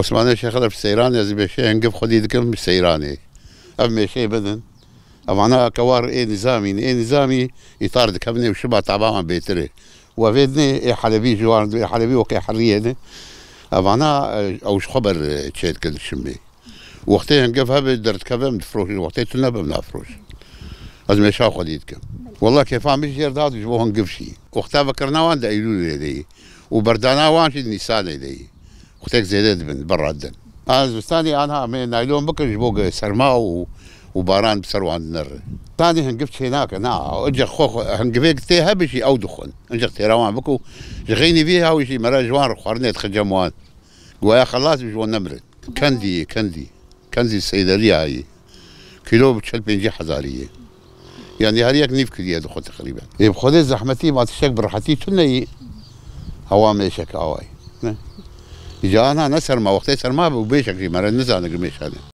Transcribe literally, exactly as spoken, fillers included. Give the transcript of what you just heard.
Osmanê Şêxilef seyran, ez mêşê hingiv xwedî dikim seyranê. Ev mêşê min in. Evana kewar ê nizamî ne, ê nizamî îtar dikevin ê û şiba tava wan bêtir e. Û evê dinê ê Helebî ji wan, ê Helebî wekê heriyê ne. Evana, e, ew ji xwe ber, e, çê dikin şimê. Wextê hingiv hebe derdikeve em difroşin, wextê tune be em nafiroşin. Ez mêşa xwedî dikim. Wela kêfa min jêr da ji bo hingiv jî. Wexta vekirina wan di Eylûlê de yî. Û berdana wan jî di Nîsanê de yî. Wextek zêde dibin, berra din. A zivistanê anha em ê naylon bikin ji bo ge-, serma û, û baran bi ser wan dinere. Tanî hingiv çênake, na, ince xwe, xwe, hingivê tê hebe jî ew dixwin. Ince têra wan biko, ji xeynî vî hawî jî mere ji wan re xwarinê dixe cem wan. Guya xelas bi ji wan nemirin. Kendî ye, kendî. Kendî seyderî hayî. Kîlo bi çil pêncî hezarî ye. Yanî her yek nîv kiriye dixwe teqrîben. Ê bi Xwedê zehmetî ma tiştek bi rehetî tune yî. Hewa mêşek awayî. Ne? Îca ana ne serma, wextê serma bi û bêşek jî mere nizane ki mêşane.